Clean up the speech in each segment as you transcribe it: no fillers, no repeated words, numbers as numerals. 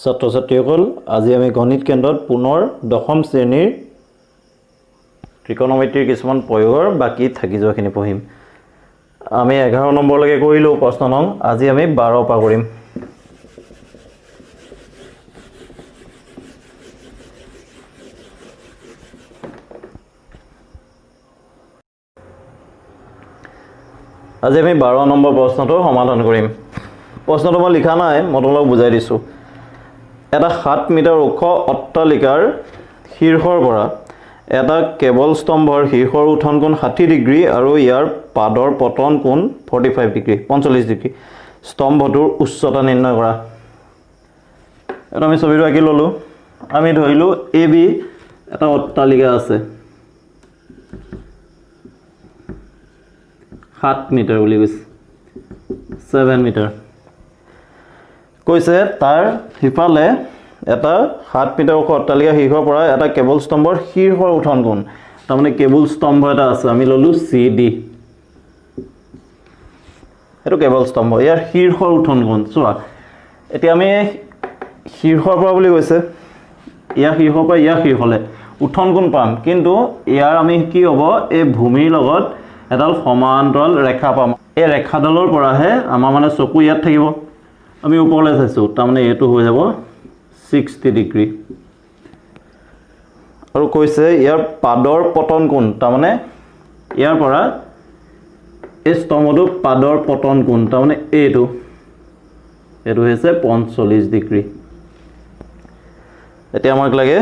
ছাত্ৰ ছাত্ৰীসকল, আজি আমি গণিত কেন্দ্ৰত পুনৰ দশম শ্ৰেণীৰ ত্ৰিকোণমিতিৰ কিছুমান প্ৰয়োগৰ বাকী থাকি যোৱাখিনি পঢ়িম। আমি 11 নম্বৰলৈকে কৰিলোঁ প্ৰশ্ন নং, আজি আমি 12 পৰা কৰিম। আজি আমি 12 নম্বৰ প্ৰশ্নটো সমাধান কৰিম। প্ৰশ্নটো মই লিখা নাই, মই তোমালোকক বুজাই দিছোঁ। এটা 7 মিটাৰ ওখ অট্টালিকাৰ শীৰ্ষৰ পৰা এটা কেবল স্তম্ভৰ শীৰ্ষৰ উত্থান কোণ 60 ডিগ্ৰী আৰু ইয়াৰ পাদৰ পতন কোণ 45 ডিগ্ৰী, 45 ডিগ্ৰী। স্তম্ভটোৰ উচ্চতা নিৰ্ণয় কৰা। এটা আমি ছবিটো আঁকি ল'লোঁ। আমি ধৰিলোঁ এ বি এটা অট্টালিকা আছে 7 মিটাৰ বুলি কৈছে, 7 মিটাৰ কৈছে। তাৰ সিফালে এটা 7 মিটাৰ ওখ অট্টালিকা শীৰ্ষৰ পৰা এটা কেবল স্তম্ভৰ শীৰ্ষৰ উত্থান কোণ, তাৰমানে কেবল স্তম্ভ এটা আছে, আমি ল'লোঁ চি ডি, সেইটো কেবল স্তম্ভ, ইয়াৰ শীৰ্ষৰ উত্থান কোণ। চোৱা, এতিয়া আমি শীৰ্ষৰ পৰা বুলি কৈছে, ইয়াৰ শীৰ্ষৰ পৰা ইয়াৰ শীৰ্ষলৈ উত্থান কোণ পাম, কিন্তু ইয়াৰ আমি কি হ'ব, এই ভূমিৰ লগত এডাল সমান্তৰাল ৰেখা পাম। এই ৰেখাডালৰ পৰাহে আমাৰ মানে চকু ইয়াত থাকিব, আমি ওপৰলৈ চাইছোঁ, তাৰমানে এইটো হৈ যাব 60 ডিগ্ৰী। আৰু কৈছে ইয়াৰ পাদৰ পতন কোণ, তাৰমানে ইয়াৰ পৰা এই স্তম্ভটো পাদৰ পতন কোণ, তাৰমানে এইটো হৈছে 45 ডিগ্ৰী। এতিয়া আমাক লাগে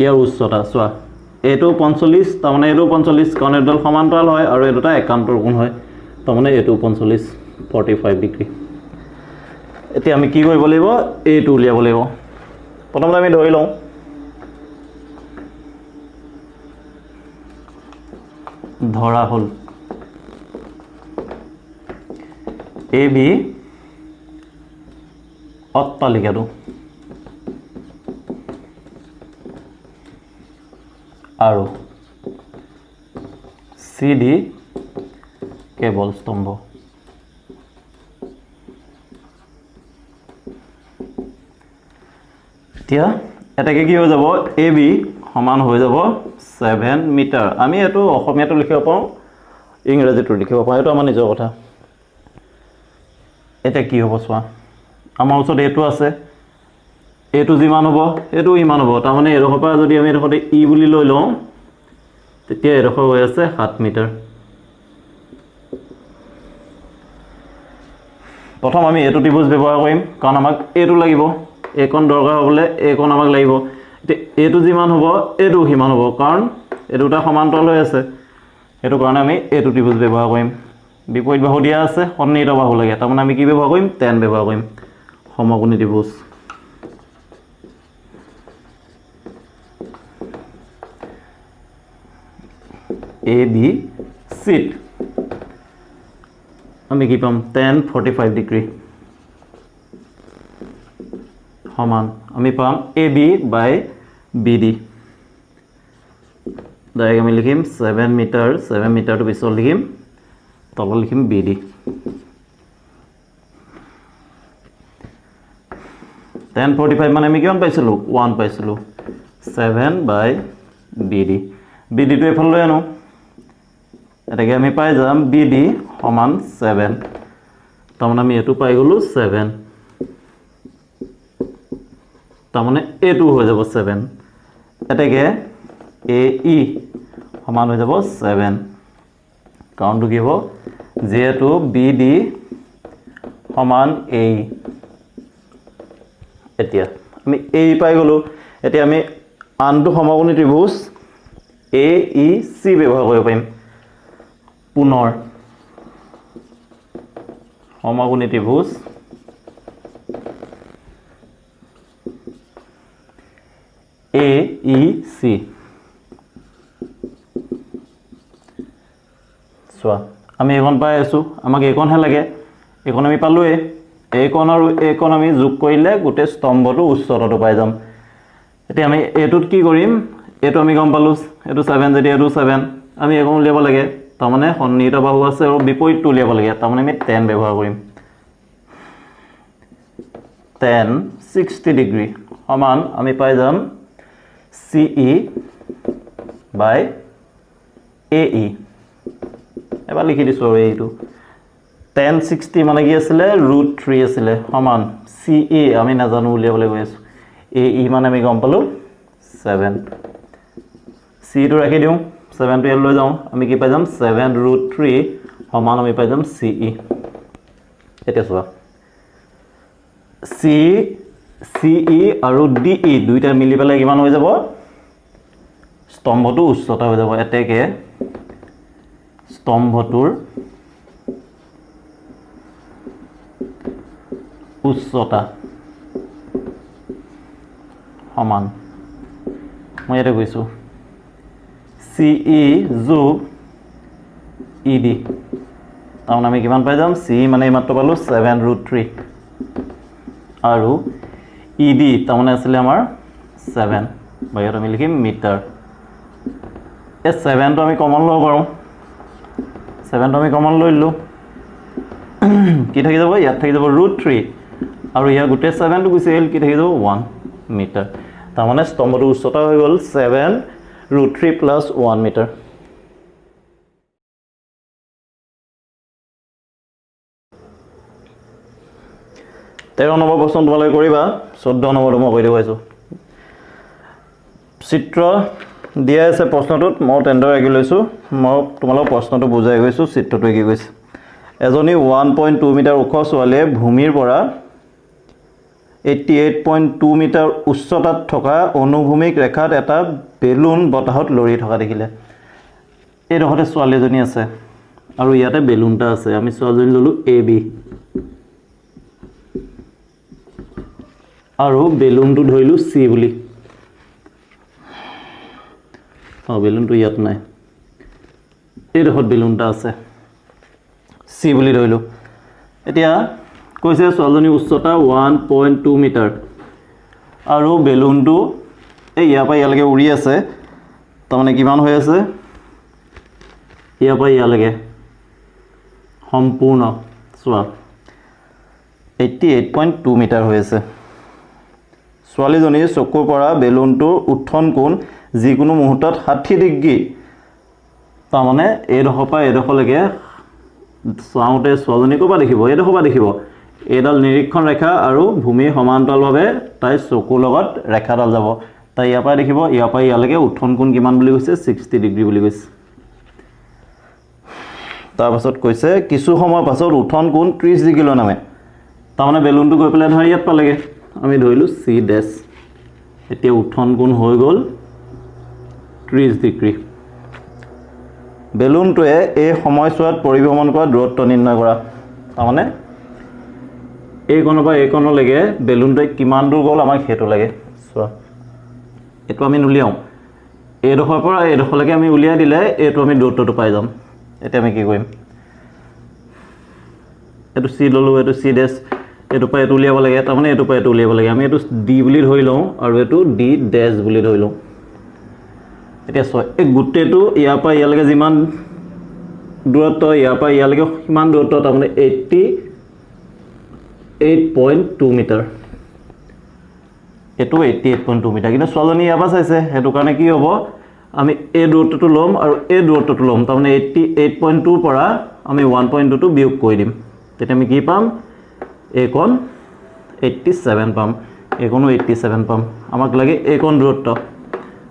ইয়াৰ উচ্চতা। চোৱা, এইটো 45, তাৰমানে এইটো 45, কাৰণ এইডাল সমান্তৰাল হয় আৰু এই দুটা একান্তৰ কোণ হয়, তাৰমানে এইটো 45, 45 ডিগ্ৰী। এতিয়া আমি কি কৰিব লাগিব, এইটো উলিয়াব লাগিব। প্ৰথমতে আমি ধৰি লওঁ ধৰা হ'ল এ বি অট্টালিকাটো আৰু চি ডি কেবল স্তম্ভ। এতিয়া এটাকে কি হৈ যাব, এ বি সমান হৈ যাব 7 মিটাৰ। আমি এইটো অসমীয়াটো লিখিব পাৰোঁ, ইংৰাজীটো লিখিব পাৰোঁ, এইটো আমাৰ নিজৰ কথা। এতিয়া কি হ'ব চোৱা, আমাৰ ওচৰত এইটো আছে, এইটো যিমান হ'ব এইটো ইমান হ'ব, তাৰমানে এইডোখৰ পৰা যদি আমি এইডোখৰতে ই বুলি লৈ লওঁ, তেতিয়া এইডোখৰ হৈ আছে 7 মিটাৰ। প্ৰথম আমি এইটো ত্ৰিভুজ ব্যৱহাৰ কৰিম, কাৰণ আমাক এইটো লাগিব, এইকণ দৰকাৰ হ'বলৈ এইকণ আমাক লাগিব। এতিয়া এইটো যিমান হ'ব এইটো সিমান হ'ব, কাৰণ এই দুটা সমান্তৰাল হৈ আছে, সেইটো কাৰণে আমি এইটো ত্ৰিভুজ ব্যৱহাৰ কৰিম। বিপৰীত বাহু দিয়া আছে, সন্নিহিত বাহু লাগে, তাৰমানে আমি কি ব্যৱহাৰ কৰিম, টেন ব্যৱহাৰ কৰিম, সমকোণী ত্ৰিভুজ। এ বি চিত আমি কি পাম, টেন 45 ডিগ্ৰী সমান আমি পাম A B by B D. Direct আমি লিখিম 7 মিটাৰ, 7 মিটাৰটো পিছত লিখিম, তলত লিখিম বি ডি। টেন 45 মানে আমি কিমান পাইছিলোঁ, 1 পাইছিলোঁ, 7 বাই বি ডি। বি ডিটো এইফালে লৈ আনো, এটাকে আমি পাই যাম বি ডি সমান 7, তাৰমানে আমি এইটো পাই গ'লোঁ 7, তাৰমানে এইটো হৈ যাব 7। এতেকে এ ই সমান হৈ যাব 7। কাৰণটো কি হ'ব, যিহেতু বি ডি সমান এ ই। এতিয়া আমি এ ই পাই গ'লোঁ। এতিয়া আমি আনটো সমকোণী ত্ৰিভুজ এ ই চি ব্যৱহাৰ কৰিব পাৰিম। পুনৰ সমকোণী ত্ৰিভুজ এ ই চি। চোৱা, আমি এইকণ পাই আছোঁ, আমাক এইকণহে লাগে, এইকণ আমি পালোঁৱেই। এইকণ আৰু এইকণ আমি যোগ কৰিলে গোটেই স্তম্ভটো উচ্চতাটো পাই যাম। এতিয়া আমি এইটোত কি কৰিম, এইটো আমি গম পালোঁ, এইটো 7 যেতিয়া এইটো 7, আমি এইকণ উলিয়াব লাগে, তাৰমানে সন্নিহিত বাহু আছে আৰু বিপৰীতটো উলিয়াব লাগে, তাৰমানে আমি 10 ব্যৱহাৰ কৰিম। টেন 60 ডিগ্ৰী সমান আমি পাই যাম চি ই বাই এ ই। এবাৰ লিখি দিছোঁ আৰু এইটো টেন 60 মানে কি আছিলে, ৰুট থ্ৰী আছিলে, সমান চি এ আমি নাজানো উলিয়াবলৈ গৈ আছোঁ, এ ই মানে আমি গম পালোঁ 7, চিটো ৰাখি দিওঁ, 7টো ইয়াত লৈ যাওঁ, আমি কি পাই যাম 7 ৰুট থ্ৰী সমান আমি পাই যাম চি ই। এতিয়া চোৱা চি চি ই আৰু ডি ই দুইটা মিলি পেলাই কিমান হৈ যাব, স্তম্ভটো উচ্চতা হৈ যাব। এতেকে স্তম্ভটোৰ উচ্চতা সমান, মই ইয়াতে কৈছোঁ চি ই যোগ ই ডি, তাৰমানে আমি কিমান পাই যাম, চি মানে এইমাত্ৰ পালোঁ 7 ৰুট থ্ৰী আৰু ই ডি তাৰমানে আছিলে আমাৰ 7, বাহিৰত আমি লিখিম মিটাৰ। এই 7টো আমি কমন ল'ব পাৰোঁ, 7টো আমি কমন লৈ ল'লোঁ, কি থাকি যাব, ইয়াত থাকি যাব ৰুট থ্ৰী আৰু ইয়াৰ গোটেই 7টো গুচি আহিল, কি থাকি যাব 1 মিটাৰ। তাৰমানে স্তম্ভটোৰ উচ্চতা হৈ গ'ল 7 root three plus 1 metre. 13 number প্ৰশ্ন তোমালোকে কৰিবা, 14 নম্বৰটো মই কৈ দেখুৱাইছোঁ। চিত্ৰ দিয়া আছে প্ৰশ্নটোত, মই তেনেদৰে আঁকি লৈছোঁ, মই তোমালোকক প্ৰশ্নটো বুজাই গৈছোঁ, চিত্ৰটো আঁকি গৈছে। এজনী 1.2 মিটাৰ ওখ ছোৱালীয়ে ভূমিৰ পৰা 88.2 মিটাৰ উচ্চতাত থকা অনুভূমিক ৰেখাত এটা বেলুন বতাহত লৰি থকা দেখিলে। এইডোখৰতে ছোৱালী এজনী আছে আৰু ইয়াতে বেলুন এটা আছে, আমি ছোৱালীজনী ল'লোঁ এ বি আৰু বেলুনটো ধৰিলোঁ চি বুলি। অঁ, বেলুনটো ইয়াত নাই, এইডোখৰত বেলুন এটা আছে, চি বুলি ধৰিলোঁ। এতিয়া কৈছে ছোৱালীজনীৰ উচ্চতা 1.2 মিটাৰ আৰু বেলুনটো এই ইয়াৰ পৰা ইয়ালৈকে উৰি আছে, তাৰমানে কিমান হৈ আছে ইয়াৰ পৰা ইয়ালৈকে সম্পূৰ্ণ চোৱা 88.2 মিটাৰ হৈ আছে। ছোৱালীজনীৰ চকুৰ পৰা বেলুনটোৰ উত্থন কোণ যিকোনো মুহূৰ্তত 60 ডিগ্ৰী, তাৰমানে এইডোখৰ পৰা এইডোখৰলৈকে চাওঁতে ছোৱালীজনী ক'ৰ পৰা দেখিব, এইডোখৰ পৰা দেখিব। এইডাল নিৰীক্ষণ ৰেখা আৰু ভূমিৰ সমান্তৰালভাৱে তাইৰ চকুৰ লগত ৰেখাডাল যাব, তাই ইয়াৰ পৰা দেখিব, ইয়াৰ পৰা ইয়ালৈকে উত্থন কোণ কিমান বুলি কৈছে, 60 ডিগ্ৰী বুলি কৈছে। তাৰপাছত কৈছে কিছু সময়ৰ পাছত উত্থন কোণ 30 ডিগ্ৰীলৈ নামে, তাৰমানে বেলুনটো গৈ পেলাই ধৰা ইয়াত পালেগৈ, আমি ধৰিলোঁ চি ডেছ। এতিয়া উত্থন কোণ হৈ গ'ল 30 ডিগ্ৰী। বেলুনটোৱে এই সময়ছোৱাত পৰিভ্ৰমণ কৰা দূৰত্ব নিৰ্ণয় কৰা, তাৰমানে এইকণৰ পৰা এইকণলৈকে বেলুনটোৱে কিমান দূৰ গ'ল আমাক সেইটো লাগে। চোৱা এইটো আমি নুলিয়াওঁ, এইডোখৰৰ পৰা এইডোখৰলৈকে আমি উলিয়াই দিলে এইটো আমি দূৰত্বটো পাই যাম। এতিয়া আমি কি কৰিম, এইটো চি ল'লোঁ, এইটো চি ডেছ, এইটোৰ পৰা এইটো উলিয়াব লাগে, তাৰমানে এইটোৰ পৰা এইটো উলিয়াব লাগে। আমি এইটো ডি বুলি ধৰি লওঁ আৰু এইটো ডি ডেছ বুলি ধৰি লওঁ। এতিয়া চোৱা এই গোটেইটো ইয়াৰ পৰা ইয়ালৈকে যিমান দূৰত্ব, ইয়াৰ পৰা ইয়ালৈকে সিমান দূৰত্ব, তাৰমানে 88.2 মিটাৰ, এইটো 88.2 মিটাৰ। কিন্তু ছোৱালীজনী ইয়াৰ পৰা চাইছে, সেইটো কাৰণে কি হ'ব, আমি এই দূৰত্বটো ল'ম আৰু এই দূৰত্বটো ল'ম, তাৰমানে 88.2 পৰা আমি 1.2টো বিয়োগ কৰি দিম, তেতিয়া আমি কি পাম, এইকণ 87 পাম, এইকণো 87 পাম। আমাক লাগে এইকণ দূৰত্ব,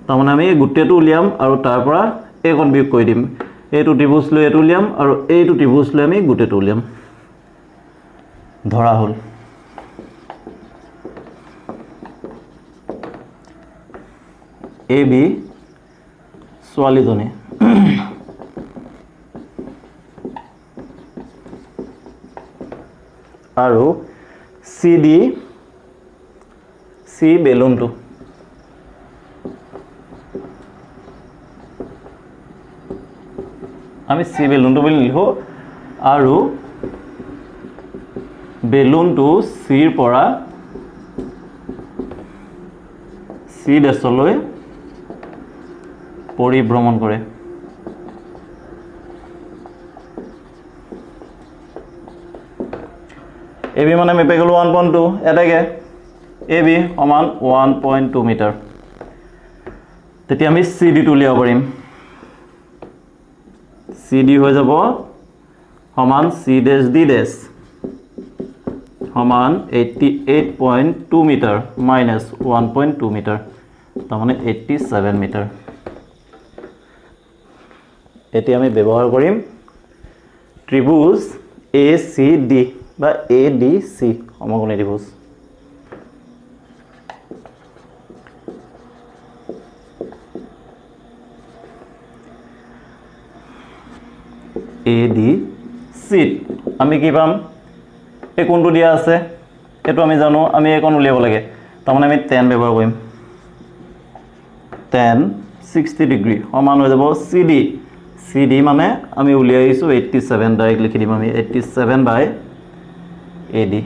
তাৰমানে আমি গোটেইটো উলিয়াম আৰু তাৰ পৰা এইকণ বিয়োগ কৰি দিম, এইটো ত্ৰিভুজ লৈ এইটো উলিয়াম আৰু এইটো ত্ৰিভুজ লৈ আমি গোটেইটো উলিয়াম। ধৰা হ'ল এ বি ছোৱালীজনী আৰু চি ডি চি বেলুনটো, আমি চি বেলুনটো বুলি লিখোঁ আৰু বেলুনটো চিৰ পৰা চি ডেছলৈ পৰিভ্ৰমণ কৰে। এ বি মানে আমি পাই গ'লোঁ 1.2। এতেকে এ বি সমান 1.2 মিটাৰ। তেতিয়া আমি চি ডিটো উলিয়াব পাৰিম। চি ডি হৈ যাব সমান চি ডেছ ডি ডেছ সমান 88.2 মিটাৰ মাইনাছ 1.2 মিটাৰ, তাৰমানে 87 মিটাৰ। এতিয়া আমি ব্যৱহাৰ কৰিম ত্ৰিভুজ এ চি ডি বা এ ডি চি সমকোণী ত্ৰিভুজ। এ ডি চিত আমি কি পাম? এই কোণটো দিয়া আছে, এইটো আমি জানো, আমি এই কোণ উলিয়াব লাগে, তাৰমানে আমি টেন ব্যৱহাৰ কৰিম। টেন 60 ডিগ্ৰী সমান হৈ যাব চি ডি। চি ডি মানে আমি উলিয়াই আহিছোঁ 87, ডাইৰেক্ট লিখি দিম আমি 87 বাই এ ডি।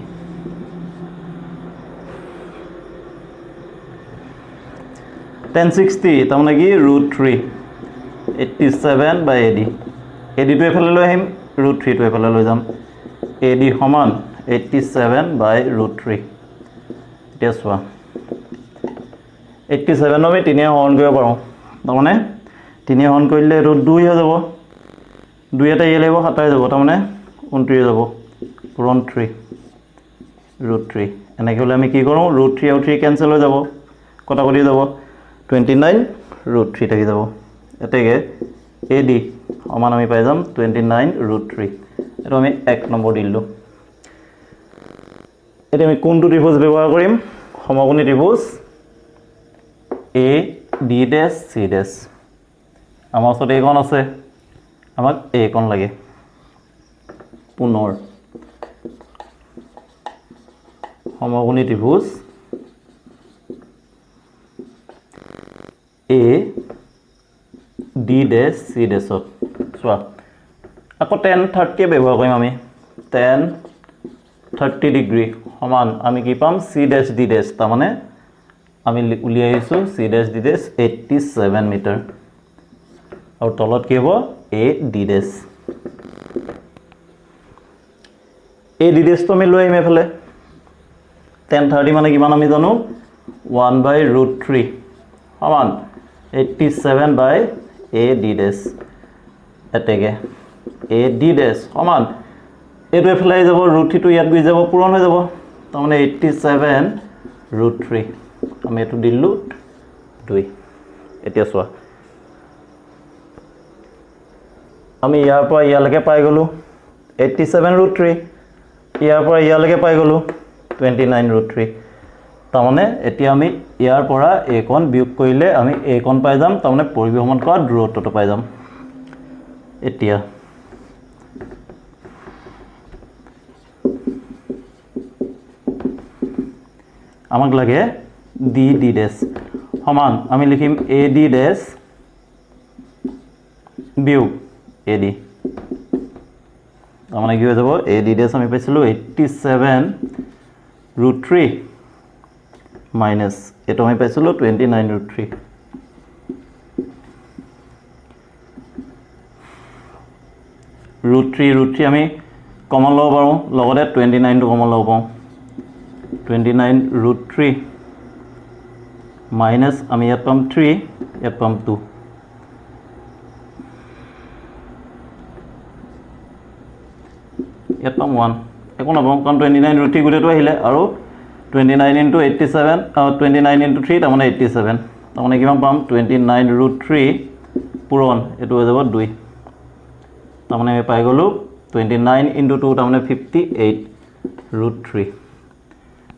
টেন 60 তাৰমানে কি ৰুট 3, 87 বাই এ ডি। এ ডিটো এইফালে লৈ আহিম, ৰুট 3টো এইফালে লৈ যাম। এ ডি সমান 87 বাই ৰুট 3। এতিয়া চোৱা 87 আমি 3 হৰণ কৰিব পাৰোঁ, তাৰমানে 3 হৰণ কৰিলে এইটো 2 হৈ যাব, 2 এটা ইয়ে লাগিব 27 যাব, তাৰমানে 29 যাব, পূৰণ 3 ৰুট 3। এনেকৈ হ'লে আমি কি কৰোঁ, ৰুট 3 আৰু 3 কেঞ্চেল হৈ যাব, কটাকটি যাব, 29 ৰুট 3 থাকি যাব। এতেকে এ ডি সমান আমি পাই যাম 29 ৰুট 3। এইটো আমি 1 নম্বৰ দিলোঁ। এতিয়া আমি কোনটো ত্ৰিভুজ ব্যৱহাৰ কৰিম? সমকোণী ত্ৰিভুজ এ ডি ডেছ চি ডেছ। আমাৰ ওচৰত এইকণ আছে, আমাক এইকণ লাগে। পুনৰ সমকোণী ত্ৰিভুজ এ ডি ডেছ চি ডেছত চোৱা আকৌ টেন 30 ব্যৱহাৰ কৰিম আমি। টেন 30 ডিগ্ৰী সমান আমি কি পাম? চি ডেছ ডি ডেছ, তাৰমানে আমি উলিয়াই আহিছোঁ চি ডেছ ডি ডেছ 87 মিটাৰ, আৰু তলত কি হ'ব? A D dash. A D ডেছটো আমি লৈ আহিম এইফালে। টেন 30 মানে কিমান আমি জানো? 1 বাই ৰুট 3 সমান 87 বাই এ ডি ডেছ। এতেকে এ ডি ডেছ সমান এইটো এইফালে আহি যাব, ৰুট 3টো ইয়াত গুচি যাব, পূৰণ হৈ যাব, তাৰমানে 87 ৰুট 3। আমি এইটো দিলোঁ 2। এতিয়া চোৱা আমি ইয়াৰ পৰা ইয়ালৈকে পাই গ'লোঁ 87 ৰুট 3, ইয়াৰ পৰা ইয়ালৈকে পাই গ'লোঁ 29 ৰুট 3। তাৰমানে এতিয়া আমি ইয়াৰ পৰা এইকণ বিয়োগ কৰিলে আমি এইকণ পাই যাম, তাৰমানে পৰিভ্ৰমণ কৰা দূৰত্বটো পাই যাম। এতিয়া আমাক লাগে ডি ডি ডেছ সমান আমি লিখিম এ ডি ডেছ বিয়োগ এ ডি, তাৰমানে কি হৈ যাব? এ ডি ডেছ আমি পাইছিলোঁ 87 ৰুট 3 মাইনাছ এইটো আমি পাইছিলোঁ 29 ৰুট 3। ৰুট 3 ৰুট 3 আমি কমন ল'ব পাৰোঁ, লগতে 29টো কমন ল'ব পাৰোঁ। 29 ৰুট 3 মাইনাছ আমি ইয়াত পাম 3, ইয়াত পাম 2। ইয়াত পাম 1, একো নাপাওঁ কাৰণ 29 ৰুট 3 গোটেইটো আহিলে, আৰু 29 ইনটু 87, 29 ইনটু 3 তাৰমানে 87, তাৰমানে কিমান পাম? 29 ৰুট 3 পূৰণ এইটো হৈ যাব 2, তাৰমানে আমি পাই গ'লোঁ 29 ইনটু 2 তাৰমানে 58 ৰুট 3।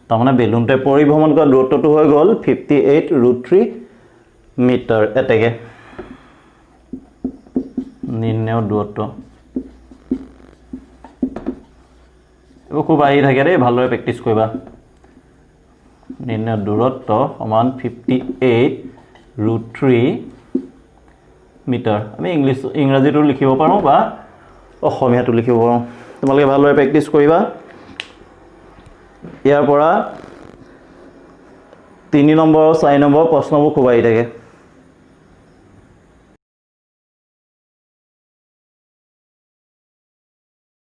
তাৰমানে বেলুনটোৱে পৰিভ্ৰমণ কৰা দূৰত্বটো হৈ গ'ল 58 ৰুট 3 মিটাৰ। এতেকে নিৰ্ণয় দূৰত্ব এইবোৰ খুব আহি থাকে দেই, ভালদৰে প্ৰেক্টিছ কৰিবা। নিৰ্ণয় দূৰত্ব সমান 58 ৰুট 3 মিটাৰ। আমি ইংৰাজীটো লিখিব পাৰোঁ বা অসমীয়াটো লিখিব পাৰোঁ, তোমালোকে ভালদৰে প্ৰেক্টিছ কৰিবা। ইয়াৰ পৰা 3 নম্বৰ আৰু 4 নম্বৰ প্ৰশ্নবোৰ খুব আহি থাকে।